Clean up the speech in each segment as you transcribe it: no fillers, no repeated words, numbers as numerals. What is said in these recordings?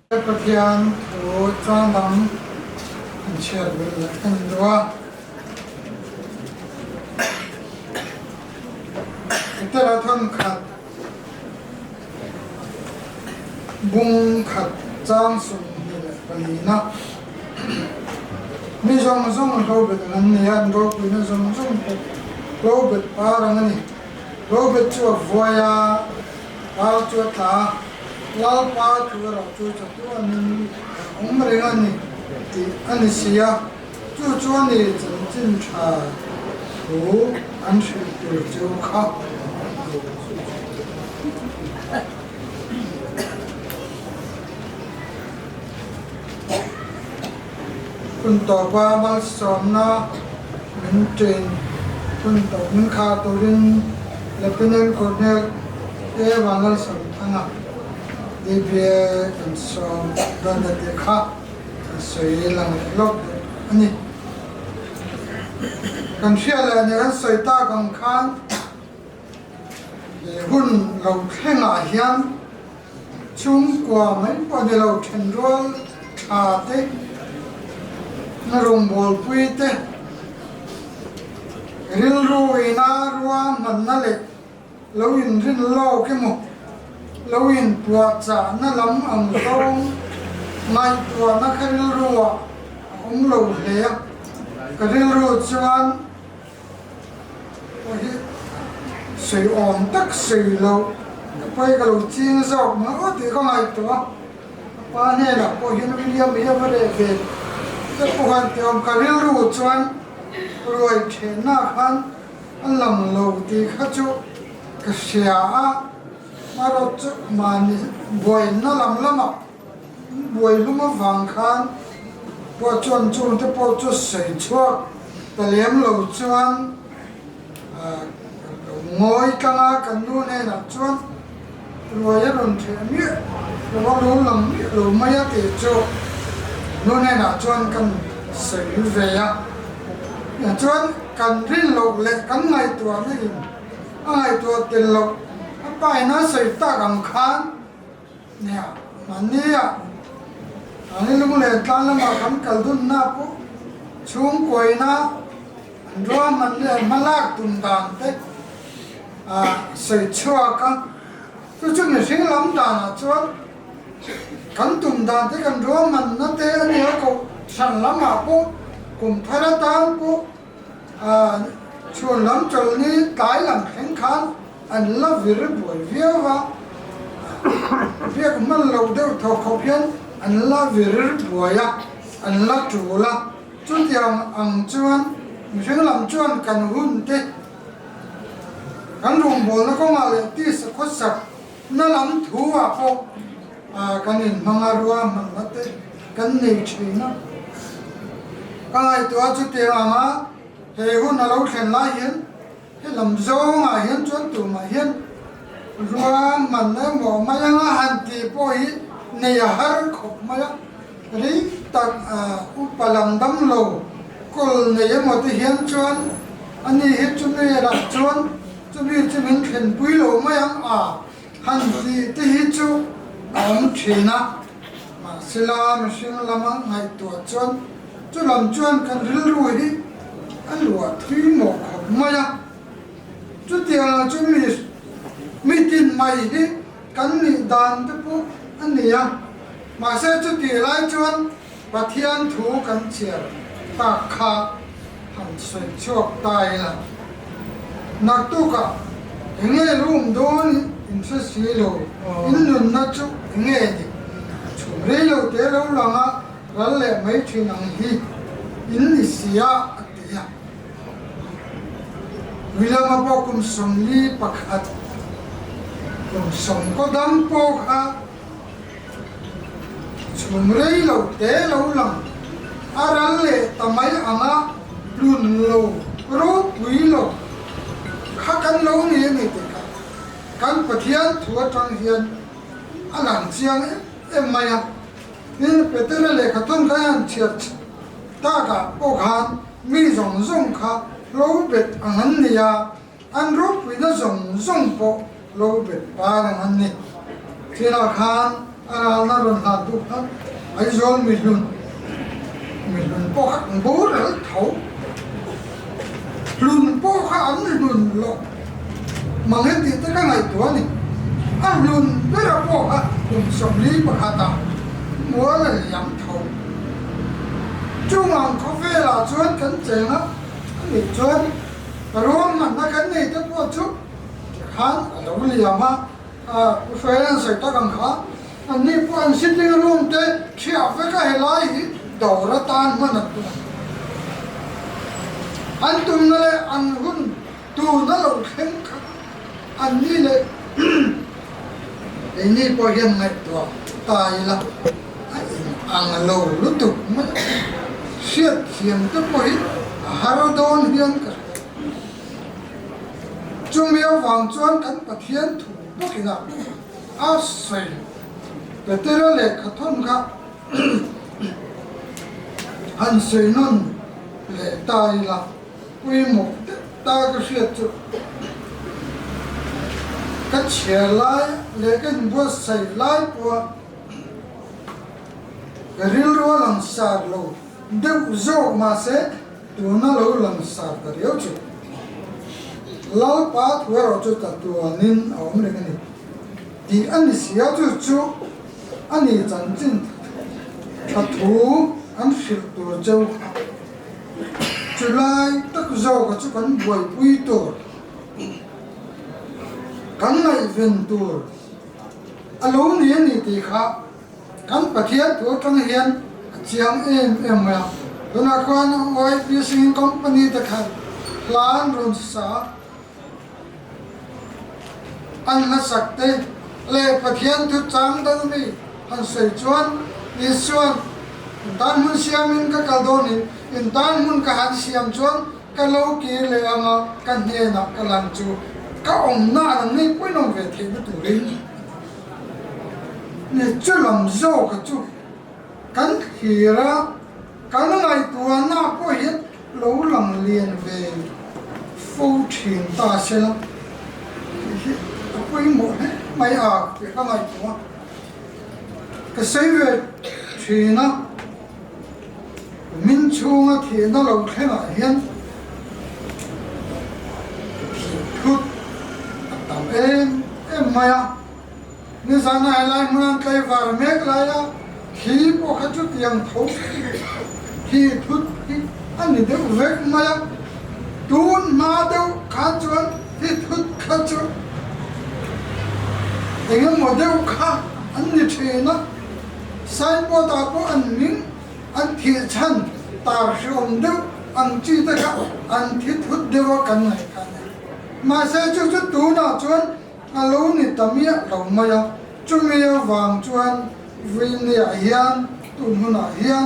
Pathian thu chang dang an chhiat belh leh kan duh a. Petera thawn khat bung khat chang 24na mi zawng zawng hlobet ang an ni a, an ropuina zawng zawng pawh hlobet par ang a ni. Hlobet chu a vuai a, par chu a tla a, Lalpa thu erawh chu chatuanin a awm reng a ni tih a ni si a, chu chu a ni chanchin tha thu an hrilh tur chu kha. Hun tawpa malsawmna min ṭin hun tawp min khar turin Lieutenant Colonel A. Vanlalsawmthanga, DBA kan sawm dawn ta tih kha kan sawi lang leh lawk duh a ni. Kan hriat leh nia kan sawi tak ang khan he hun lo thlengah hian Chhungkua mai pawh ni lo thenrual tha te, na rawngbawlpui te, rilru ina rua hmanna leh lo inrin lawk emaw, lo inpuahchahna lam ang zawng ngaihtuahna kha rilruah a awm lo hle a, ka rilru chuan Pawh hi sawi awm tak sawi lo ka pawi ka lo ching zawk mai aw tih ka ngaihtuah a, ka pa hnenah pawh hian William hi a va reh ve te pawh han ti awm ka rilru chuan ruai thenna khan a lang lo tih kha chu ka hria a, marawh chu mahni buaina lam lamah Buai lum avang khan pawh chuan chungte pawh chu sawi chhuak ta lem lo chuan ngawi tlang a, kan nu hnenah chuan ruai a rawn theh miah lo a, lo lang miah lo mai a tih chu nu hnenah chuan kan sawi ve a. Chuan kan rin loh leh kan ngaihtuahna in a ngaihtuah tel loh a paina sawi tak ang khan Nia, mahnia mahni lunglen tlang lamah kan kal dunna pawh chhungkuaina an ruahman leh an hmalak tum dan te a sawi chhuak a, chu chu mihring lam danah chuan kan tum dan te kan ruahmanna te a nia koh hran lamah pawh kum thar atan pawh chhun lam chawlhni tlai lam thleng khan An la vir buai viau a, biak hman loh deuh thaw khawp hian an la vir buai a, an la tul a. Chutiang ang chuan mihring lam chuan kan hun te, kan rawngbawlna kawngah leh tisa khawsak na lam thu ah pawh kan inhmang a, ruahmanna te kan nei thin a. Ka ngaihtuah chutiang anga he hun a lo thlen lai hian He lam zawngah hian chuan tumah hian ruahman emaw mai anga han tih pawh hi nei a har khawp mai a, rei tak upa lam dam lo kawl nei emaw te hian chuan ani hi chumi lah chuan chumi chu min thlenpui lo mai ang a han tih te hi chu a awm thin a, mahsela mihring lama ngaihtuah chuan Chu lam chuan kan rilru hi a luah thui mawh khawp mai a, chutiangah chu mi mitin mai hi kan nih dan te pawh a ni a, mahse chutih lai chuan Pathian thu kan chhiar tak kha han sawi chhuak ta ila, naktukah eng nge room dawn in hre si lo, in nunna chu eng nge ni, chhum rei lo te lo lang a. Ral leh mai thin ang hi in ni sia a ti a. William-a pawh kum 41, kum sawm kaw dang pawh kha chhum rei lo te lo lang a ral leh ta mai anga hlun lo ropui lo kha kan lo ni a ni tih kha kan Pathian thu atang hian a lang chiang em em mai a. Tin, Petera lehkha thun kha hian chhiat takah pawh khan mi zawng zawng kha lo bet ang an ni a, an ropuina zawng zawng pawh lo bet par ang an ni. Thinah khan A ralna rawn hlan duh kha Aizawl mihlun, mihlun pawh kha an boral tho. Hlun pawh kha an hlun loh mang e tih te ka ngaihtuah a ni. A hlun bera pawh kha kum 41 ah mual a liam tho. Chungang khawvelah chuan kan cheng a, a nih chuan ruahmanna kan nei te pawh chu tikhan a lo liam a. Pu Hruaian sawi tak ang kha, anni pawh an sitting room te thiah vek a helai hi dawr atan hman an tum a ni. An tumna leh an hun tuna lo thleng kha anni leh keini pawh hian ngaihtuah ta ila a in ang lo lutuk mai a, hriatthiam te pawh hi a har dawn hian ka hria. Chumi avang chuan kan Pathian thu bawkin a a sawi Petera lehkha thawn kha han sawi nawn leh ta ila pawimawh deuh ta ka hriat chu ka chhiar lai leh ka inbuatsaih lai pawha ka rilru a langsar lo deuh zawk mahse Tuna lo langsar ta riau chu Lalpa thu erawh chu chatuanin a awm reng a ni tih a ni si a, chu chu a ni chanchin tha thu an hrilh tur cheu kha. Chulai tak zawka chu kan buaipui tur, kan ngaihven tur a lo ni a ni tih kha Kan Pathian thu atang hian a chiang em em mai a, tunah khuan OIP Singing Company te khan hla an rawn sa a, an hlasak te leh Pathian thu chang deuh mi han sawi chuan Isua'n in tan hmun siamin ka kal dawn in, in tan hmun ka han siam chuan ka lo kir leh ang a, ka hnenah ka lan chu ka awmna a lang ngei pawhin awm ve theihna turin. Ni chu lam zawka chu kan thlir a, kan ngaihtuahna pawh hian lo lang lian ve fo thin ta se la tih hi a pawimawh hle mai a tih ka ngaihtuah a, ka sawi ve thin a, min chhunga thihna lo thlengah hian thih thut a tam em em mai a. Nizana helai hmun an tlaivar mek laia thi pawh kha chutiang tho thi thut hi a ni deuh vek mai a, tun hma deuh khan chuan thi thut kha chu eng emaw deuh kha an ni thin a, signboard ah pawh an hming an thih chhan tar hreawm deuh ang chi te kha an thi thut deuh a kan ngaih kha a ni. Mahse chu chu tunah chuan A lo ni ta miah lo mai a, chumi avang chuan Vuinia hian tun hunah hian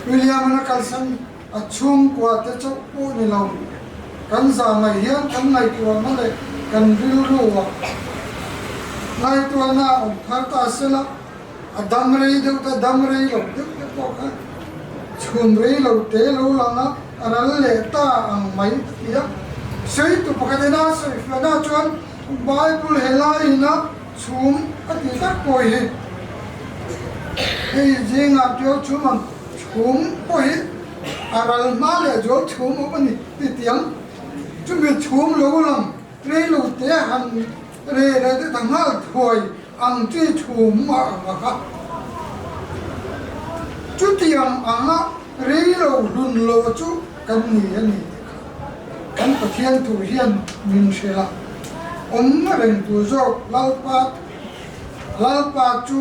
William-an a kalsan a chhungkua te chauh pawh ni lo, kan zah mai hian kan ngaihtuahna leh kan rilru ah ngaihtuahna a awm thar ta sela, a dam rei deuh te, dam rei lo deuh te pawh kha chhun rei lo te lo lang a, a ral leh ta ang mai a ti a. Sawitu pakhat ina sawifiahna chuan Bible he laiin a chhum a tih tak pawh hi hei zingah ṭiau chhum ang chhum pawh hi a ral hma leh zual chhum awm a ni ti tiang. Chumi chhum lo lang rei lo te han Rei rei te ta nghal thuai ang chi chhum a ang a kha. Chutiang anga rei lo hlun lo chu kan ni a ni tih kha kan Pathian thu hian min hrilh a. Awm reng tur zawk Lalpa Lalpa chu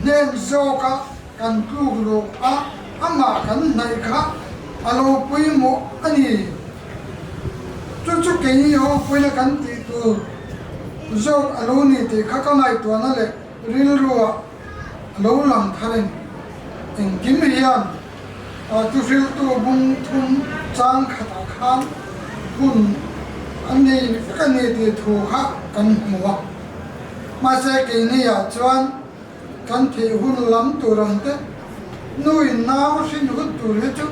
hnen zawka kan tluk luh a, amah kan hnaih kha a lo pawimawh a ni. Chu chu keini ho pawina kan tih tur zawk a lo ni tih kha ka ngaihtuahna leh rilruah a lo lang thar in engkim hian thuhriltu bung thum chang khatah khan hun a nei vek a ni tih thu kha kan hmu a. Mahse keiniah chuan Kan thih hun lam tur ang te, nu in nau hrin hun tur hi chu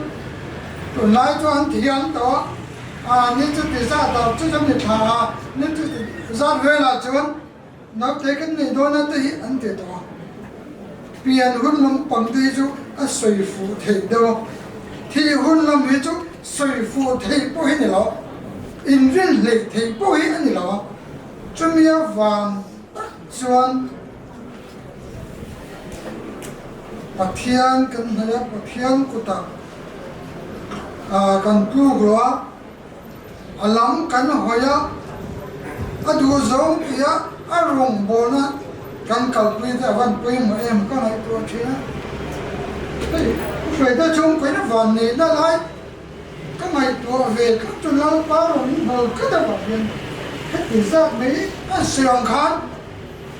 tunlai chu an thiam tawh a, a ni chu ti zat ah chu chu mi thla a, ni chu ti zat velah chuan Naute kan nei dawn a te hi an ti tawh a, pian hun lampang te hi chu a sawi fuh theih deuh a, thih hun lam hi chu sawi fuh theih pawh hi ni lo, inrin hleih theih pawh hi a ni lo a, chumi avang tak chuan Pathian kan hnaih a, Pathian kutah kan tluk lo a. A lam kan hawi a, a duh zawng tia a rawngbawlna kan kalpui te a van pawimawh em ka ngaihtuah thin a. Hei hruaite chhungkaw in van neihna lai ka ngaihtuah ve tlat chu Lalpa rawn bawl tlat avang hian heti zat mai an sawi ang khan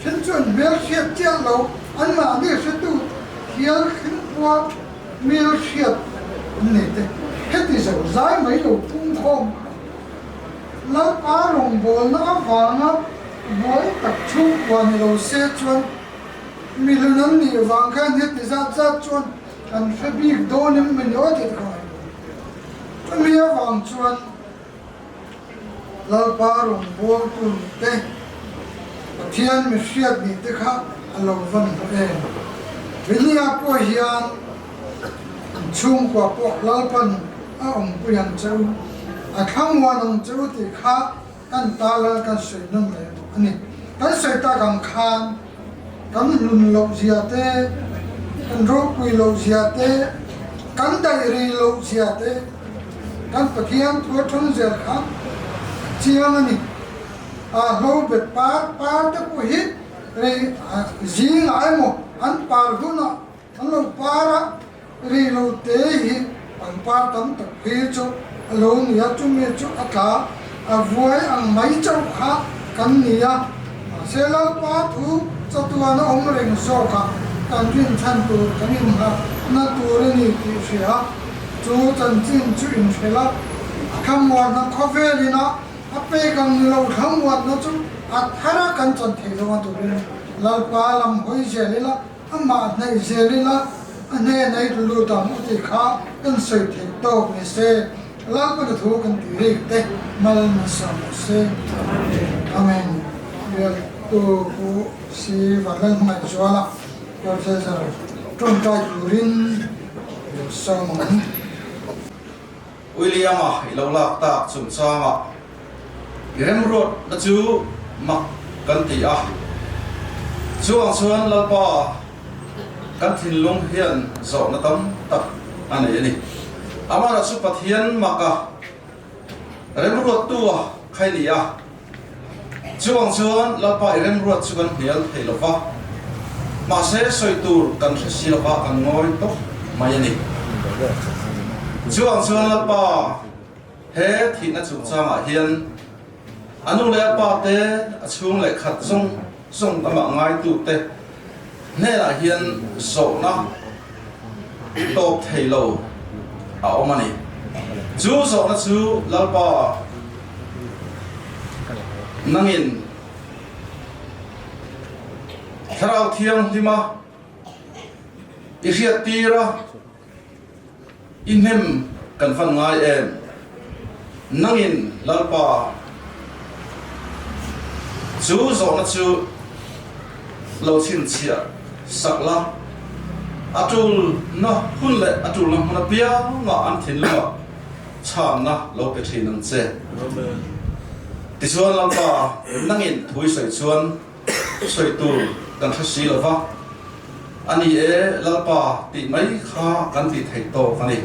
then chuan hmelhriat chiah lo anmahni hretu thial thlengpua Hmel hriat an nei te heti zo zai mai lo pung khawm a. Lalpa rawngbawlna avanga buai tak chhungkua ni lo se chuan mihlun an nih vang khan heti zat zat chuan an hre bik dawn em mawni aw tih te ka ngaihtuah. Chumi avang chuan Lalpa rawngbawltu nih te, Pathian mi hriat nih te kha a lo van hlawh em? Rilliah pawh hian an chhungkua pawh Lalpan a awmpui ang che u, a thlamuan ang che u tih kha kan ta lal kan sawi nawn leh bawk a ni. Kan sawi tak ang khan kan hlun loh zia te, kan ropui loh zia te, kan daih rei loh zia te, Kan Pathian thu atang zel kha a chiang a ni. A hlo bet par par te pawh hi rei zingah emaw an par hunah an lo par a, rei lo te hi pangpar tam tak phei chu a lo ni a, chumi chu a tla a vuai ang mai chauh kha kan ni a. Mahse Lalpa thu chatuan a awm reng zawk a, kan rinchhan tur kan inngahna tur a ni tih hria a. Chu chanchin chu inhrelh a, thlamuanna khawvel ina a pek ang ni lo thlamuanna chu a thar a kan chan thei lo a turin Lalpa lam hawi zel ila, amah hnaih zel ila, a hnenah i lut ang u tih kha kan sawi theih tawk ni se. Lalpa na thu kan tih rik te mal min sawm rawh se. Amen. Bialtu Pu Si Vanlalhmangaihzuala Professor tawngtai turin Lo sawm ang. William-a i lo lak tak chungchangah i remruatna chu mak kan ti a. Chuang chuan Lalpa kan thinlung hian zawhna tam tak a nei a ni. Amara chu Pathian maka remruattu a khai ni a. Chuvang chuan Lalpa i remruat chu kan hnial thei lo va, mahse sawi tur kan hre si lo va kan ngawi tawp mai a ni. Chuvang chuan Lalpa he thihna chungchangah hian a nu leh a pa te, a chhung leh khat zawng zawng amah ngaitute hnenah hian zawhna tawp thei lo a awm a ni. Chu zawhna chu Lalpa nangin Thlarau Thianghlima i hriat tir a, i hnem kan fan ngai em? Nangin Lalpa chu zawhna chu lo chhinchhiah sak la, a tulna hun leh a tulna hmun apiangah an thinlungah chhanna lo pe thin ang che. Tichuan Lalpa nangin thu i sawi chuan sawi tur kan hre si lo va, a ni e Lalpa tih mai kha kan tih theih tawk a ni.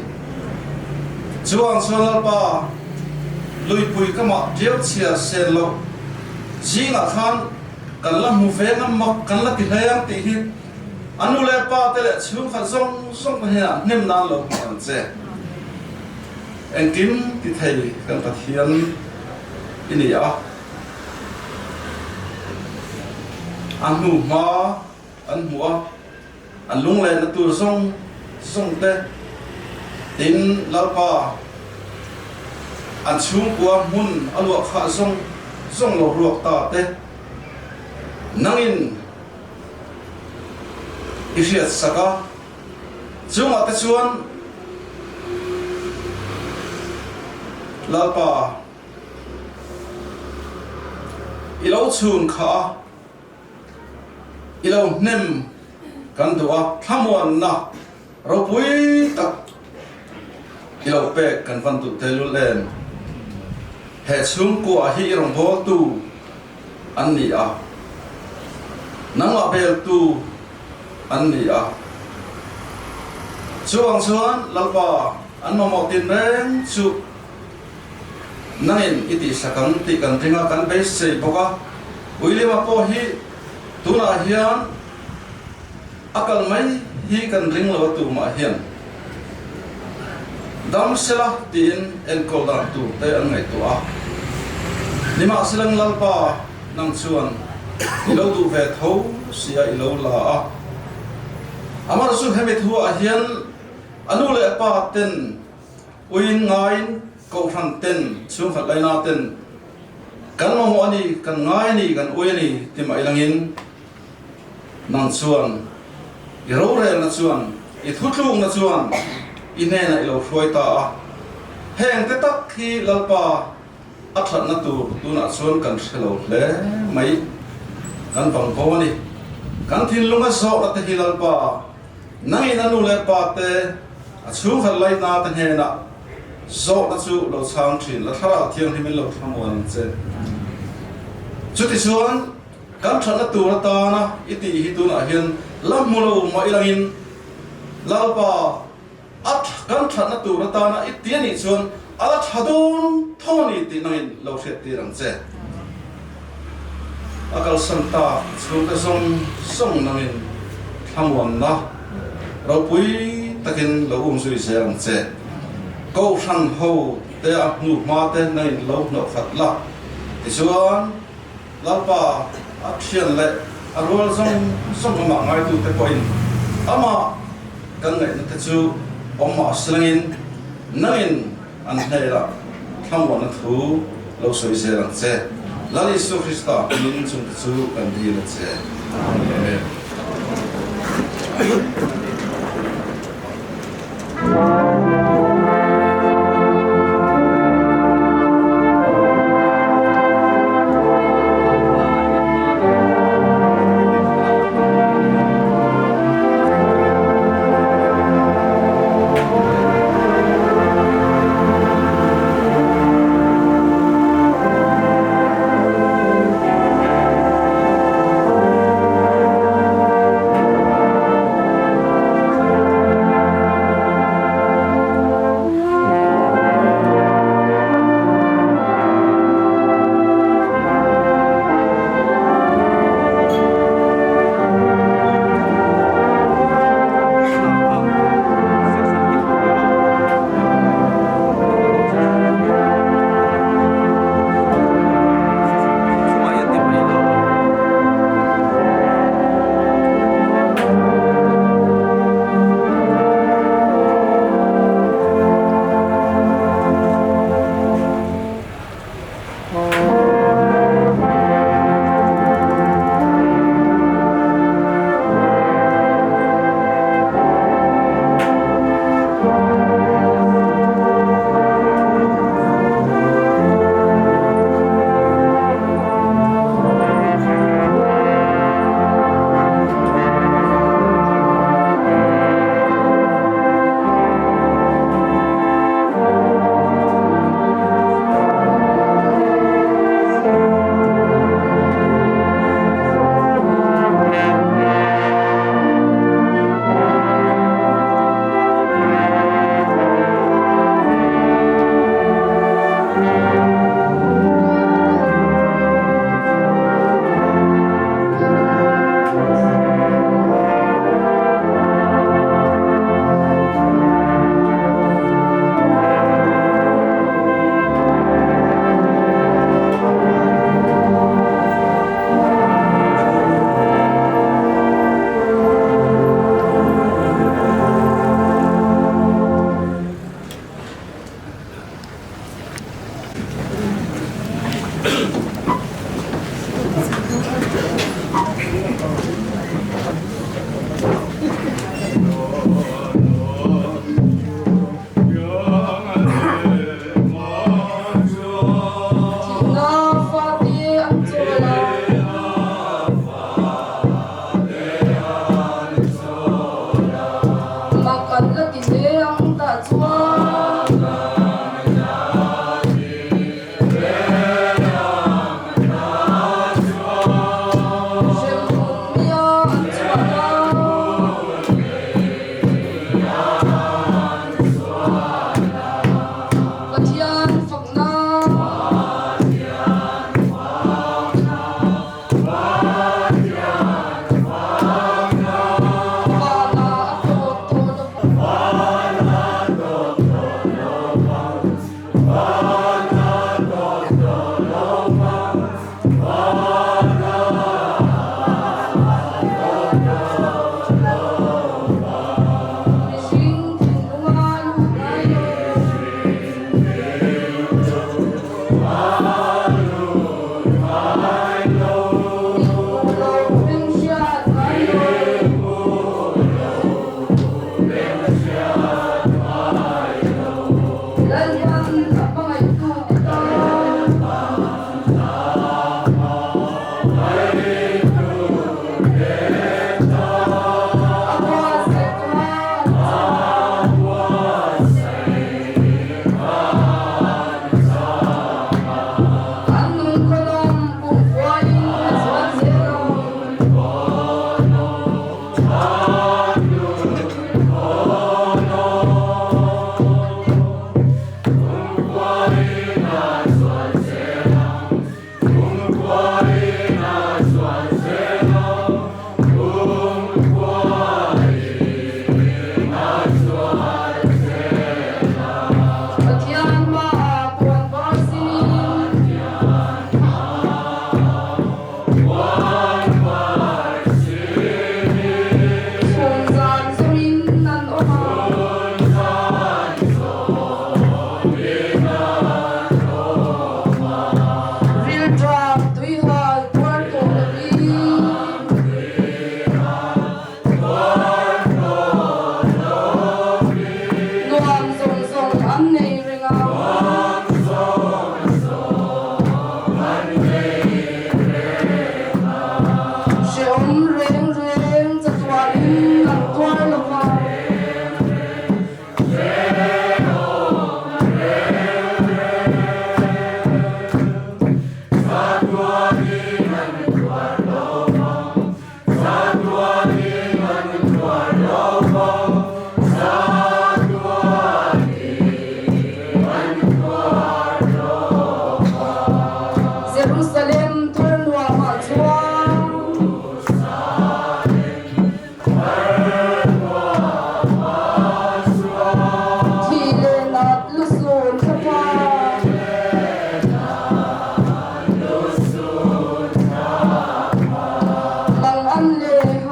Chuang chuan Lalpa luipui kamah tiau chhia sen loh zingah khan kan la hmu ve ngam mak kan la ti hle ang tih hi a nu leh pa te leh chhungkhat zawng zawng te hnenah hnem nan lo hmang ang che. Engkim ti thei kan Pathian i ni a. A hnu hma an hmuh a, an lunglenna tur zawng zawng te tin Lalpa an chhungkua hmun a luah khah zawng zawng lo ruak ta te nangin i hriat sak a, chungah te chuan Lalpa i lo chhun khah a. I lo hnem kan duh a, thlamuanna ropui tak i lo pek kan van duh tehlul em? He chhungkua hi i rawngbawltu an ni a, nangmah beltu an ni a. Chuvang chuan Lalpa an mamawh tinreng chu nangin i tihsak ang tih kan ring a, kan beisei bawk a. William-a pawh hi tunah hian a kal mai hi kan ring lo a tumah hian dam sela tiin enkawl dan tur te an ngaihtuah a. Nimahsela Lalpa nang chuan i lo duh ve tho sia i lo la a. Amah chu hemi thuah hian a nu leh a pa ten Uiin ngaiin Kohhran ten, chhungkhat laina ten kan mamawh a ni, kan ngai a ni, kan ui a ni ti mah ilangin nang chuan i rorelna chuan, i thutlukna chuan i hnenah i lo hruai ta a. Heng te tak hi Lalpa a thatna tur tunah chuan kan hre lo hle mai, kan vang ko a ni. Kan thinlunga zawhna te hi Lalpa Nangin a nu leh pa te, a chhungkhat laihna te hnenah zawhna chu lo chhang thin la, Thlarau Thianghlimin lo thlamuan ang che. Chutichuan, kan thatna tur atana i tih hi tunah hian la hmu lo mah ilangin Lalpa a kan thatna tur atana i ti anih chuan a la tha dawn tho a ni tih nangin lo hriattir ang che. A kalsan tak chhungte zawng zawng nangin thlamuanna ropui takin lo um zui zel ang che. Kohhran ho te a hnu hma te nangin lo hnawh khat la. Tichuan, Lalpa a thian leh a rual zawng zawng amah ngaitute pawhin amah kan ngaihna te chu awm mah silangin nangin an hnelah thlamuanna thu lo sawi zel ang che. Lal Isua Krista hmingin chungte chu kan dil a che. Amen.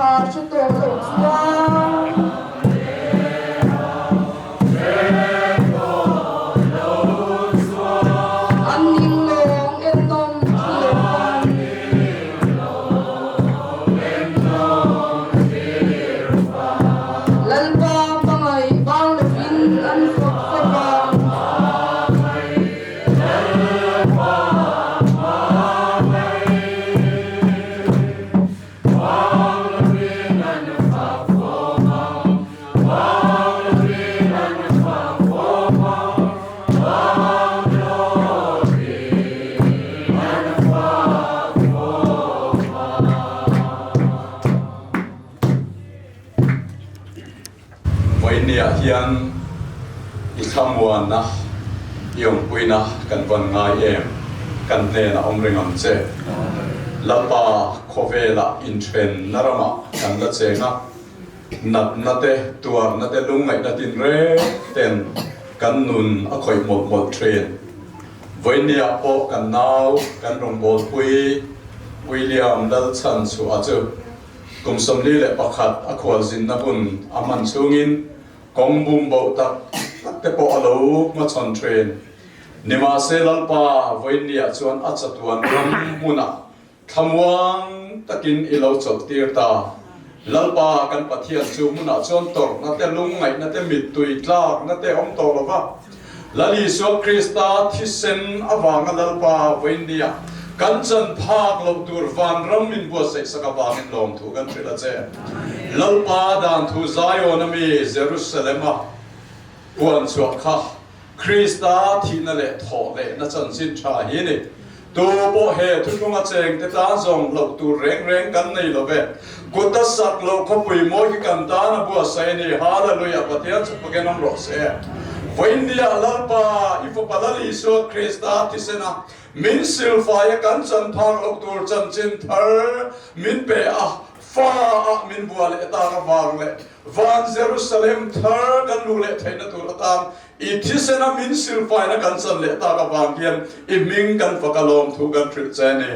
tha hre tawh lo chuan. An ning lawng ennawm thlir fan. Lalpa hmangaih bang lovin an fak fak a. Vawinia hian i thlamuanna, i awmpuina kan vawn ngai em? Kan hnenah awm reng ang che. Lalpa khawvelah inthenna ramah kan la cheng a, natna te, tuarna te, lungngaihna tinreng ten kan nun a khawih mawlh mawlh thin. Vawinia pawh kan nau, kan rawngbawlpui William Lalchhanchhuah chu Kum 41 a khualzinna hun a hman chhungin kawng bum boh tak tak te pawh a lo hmachhawn thin. Nimahse Lalpa vawiinniah chuan a chatuan ram hmunah thlamuang takin i lo chawlh tir ta. Lalpa kan Pathian chu hmunah chuan tawrhna te, lungngaihna te, mittui tlakna te awm tawh lo va. Lal Isua Krista thisen avanga Lalpa vawiinnia kan chan phak loh tur vanram min buatsaihsak avangin lawmthu kan hrilh a che. Lalpa dan thu Zion a mi Jerusalem-a puan chhuah kha Krista thihna leh thawh lehna chanchin tha hi a ni. Tu pawh he thuthlunga chengte tan zawng hlauh tur reng reng kan nei lo ve. Kut a sak loh khawpui mawi hi kan tan a buatsaih a ni. Hallelujah! Pathian chu fakin awm rawh se. Vawiinnia Lalpa, i Fapa Lal Isua Krista thisena min silfaia kan chan phak loh tur chanchin thar min pe a, fa ah min bua leh tak avang leh van Jerusalem thar kan luh leh theihna tur atan I thisena min silfaina kan chan leh tak avang hian i hming kan fak a lawmthu kan hrilh che a ni.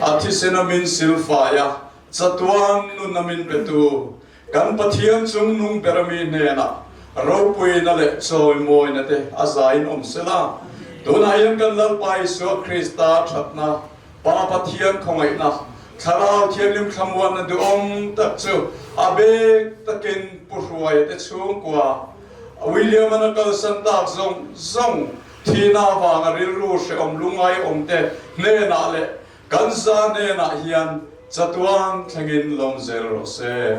A thisena min silfai a, chatuan nuna min petu kan Pathian chung nung ber ami hnenah ropuina leh chawimawina te a zaiin awm sela. Tunah hian kan Lalpa Isua Krista thatna, Pa Pathian khawngaihna, Thlarau Thianghlim thlamuanna duhawm tak chu a bek takin Pu Hruaia te chhungkua William-an a kalsan tak zawng zawng thihna avanga rilru hrehawm lungngai awmte hnenah leh kan za hnenah hian chatuan thlengin lawm zel rawh se.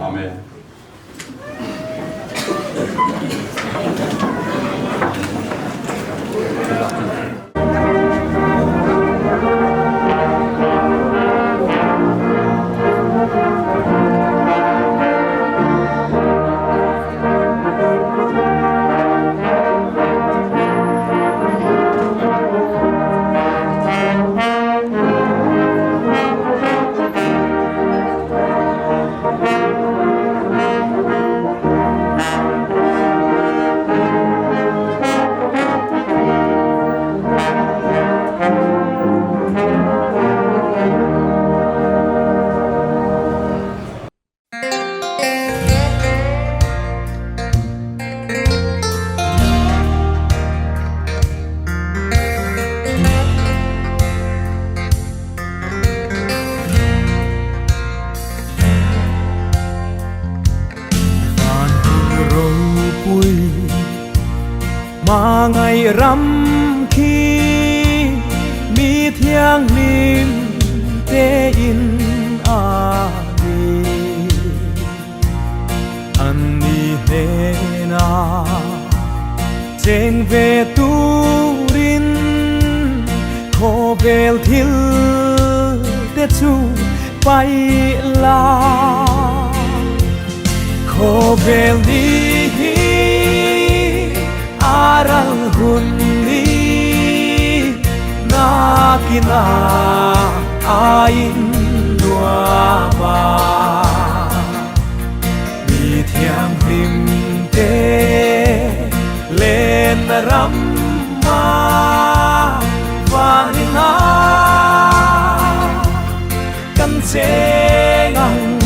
Amen. Hmangaih ram khi mi thianghlim te in a ni. An ni hnena cheng ve turin khawvel thil te chu paih la. Khawvel ni hi a ral hun ni nakina a in nuam a. Mi thianghlim te lenna ram a van in a kan cheng ang.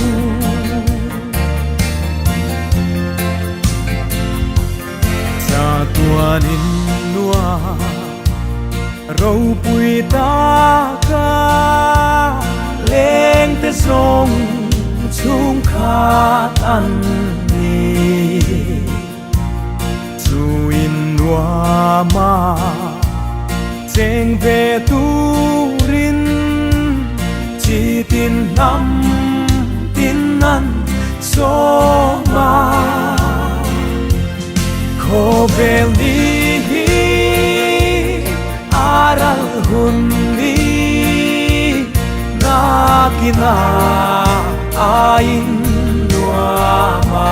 Ruat an ni. Chu in nuama cheng ve turin chi tin hnam tin an sawm a. Khawvel ni hi a ral hun ni nakina a in nuam a.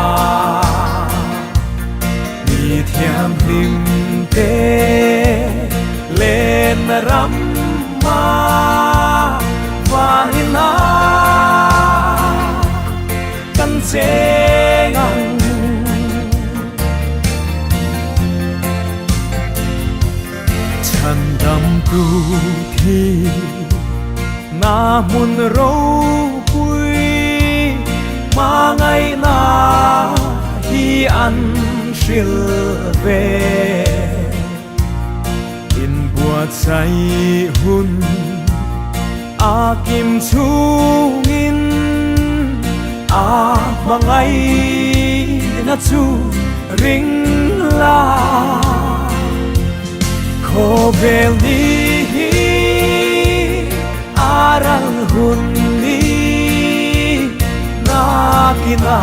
Mi thianghlim te len ram a van a kan cheng ang. Chhandam tu thi na hmun ropui hmangaihna hi an hril ve. Inbuatsaih hun a kim chungin a hmangaihna chu ring la. Khawvel ni hi a ral hun ni nakina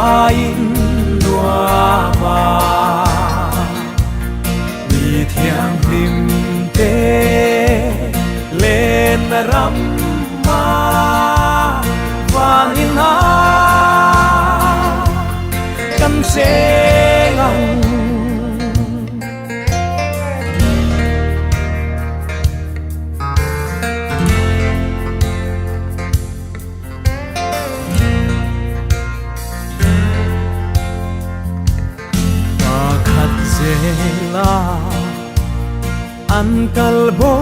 a in nuam a. Mi thianghlim te len ram a van in a kan cheng ang. Pakhat zela an kal bo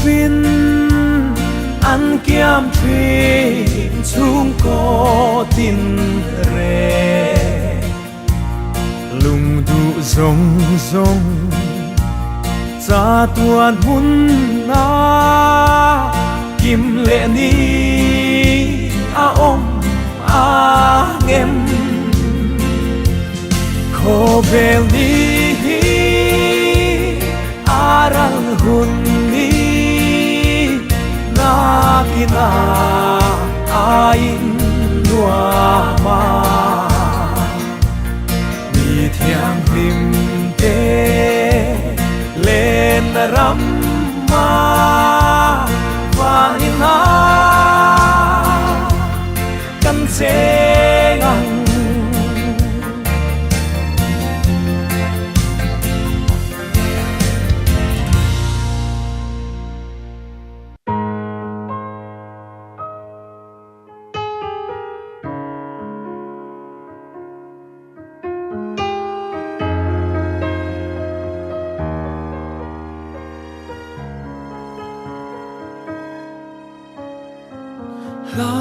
vin an kiam thin chhungkaw tin reng. Lungduh zawng zawng chatuan hmun a kim leh ni a awm ang em? Khawvel ni hi a ral hun ni nakina a in nuam a. Mi thianghlim te len ram a van in a kan cheng ang. Hla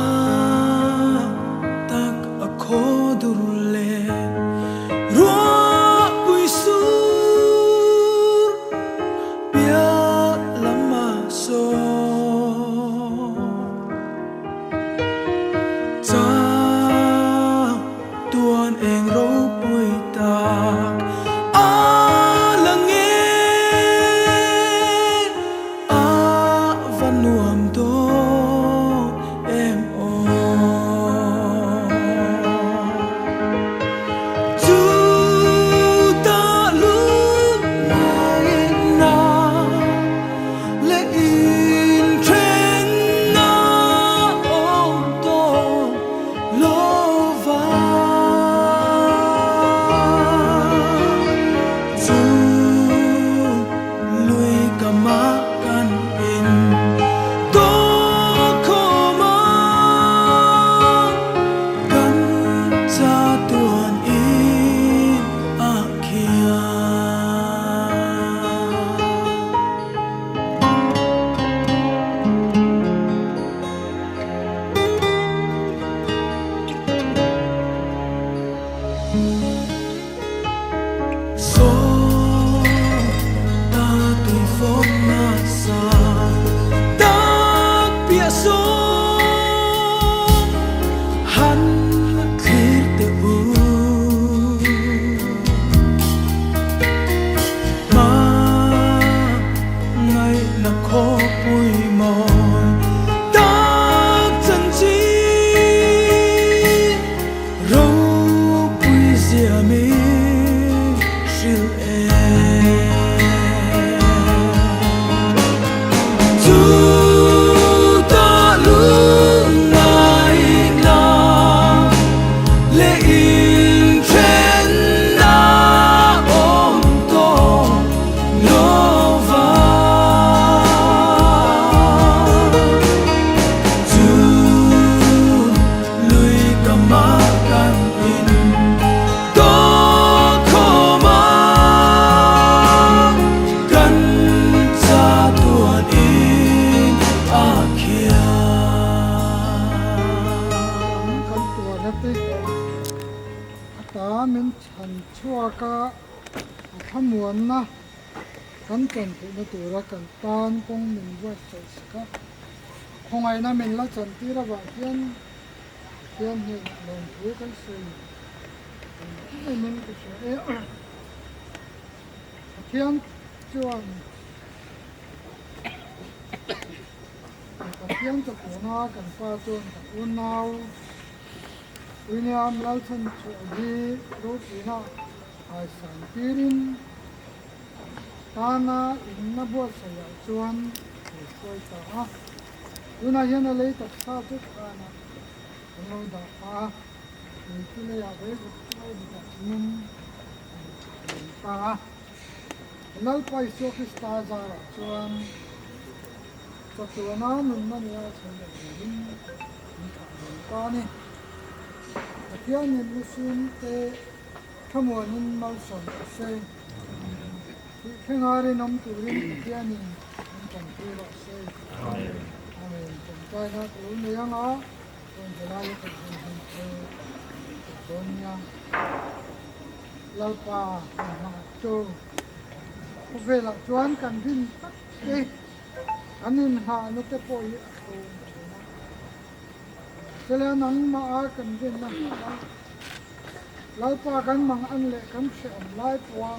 ata min chhan chhuak a, a thlamuanna kan chan theihna tura kan tan kawng min buatsaih sak a, khawngaihna min la chantir avang hian Pathian hnenah lawmthu kan sawi em em in ka hria e. Pathian chuan Pathian chatuana kan pa chuan kan unau William Lalchhanchhuah hi ropuina haisan tirin tana inna buatsaihah chuan lo hruai ta a. Tunah hian a lei taksa chu thanah kan lo dah phah a, tui leiah vaivut vaivutah chungin an leng ta a. Lalpa Isua Krista zarah chuan chatuana nunna nia chhan leh turin min thlah dawn ta a ni. Pathianin lusun te thlamuanin malsawm rawh se. Tih thlenga rinawm turin Pathianin min tanpui rawh se. Amen. Tawngtaina ka lo nei ang a, chuan helai hi kan hun hun chu ka dawn nia. Lalpa kan hmangah chu khawvelah chuan kan rin tak te, kan inghahna te pawh hi a thlawm thin a. Mahsela nangmah a kan rinna nghah a, Lalpa kan mang an leh kan hrehawm lai pawha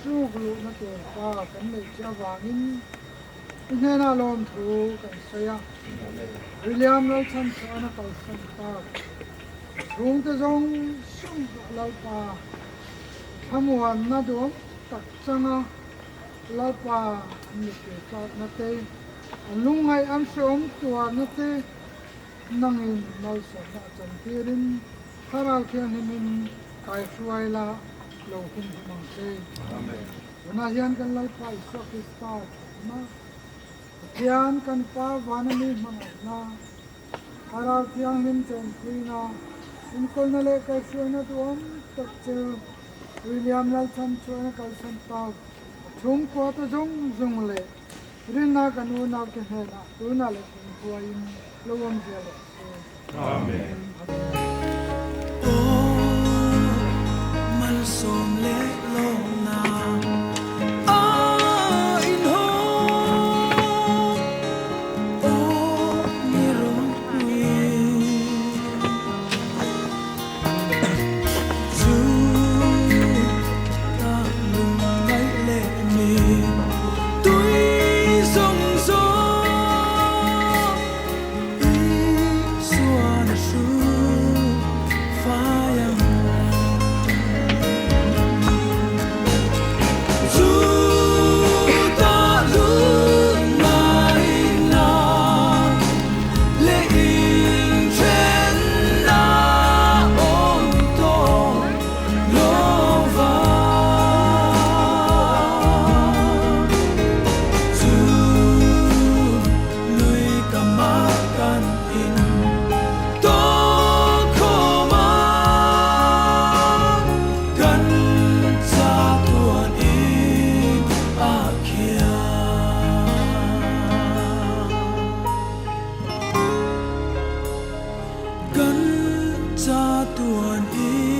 tluk luhna tur pa kan neih che avangin i hnenah lawmthu kan sawi a. William Lalchhanchhuahna kalsan tak chhungte zawng zawng pawh Lalpa thlamuanna duhawm tak changa Lalpa an mittui tlakna te, an lungngaih an hrehawm tuarna te nangin malsawmna a chantirin Thlarau Thianghlimin kaihruai la lo humhim ang che. Tunah hian kan Lalpa Isua Krista thatna, Pathian kan Pa vana mi hmangaihna, Thlarau Thianghlim chawnpuina, inkawlna leh kaihhruaina duhawm tak chu William Lalchhanchhuahna kalsan tak a chhungkua te zawng zawng leh rinna kan unaute hnenah tunah leh kumkhuain lo awm zel rawh se. Amen. Kan chatuan in.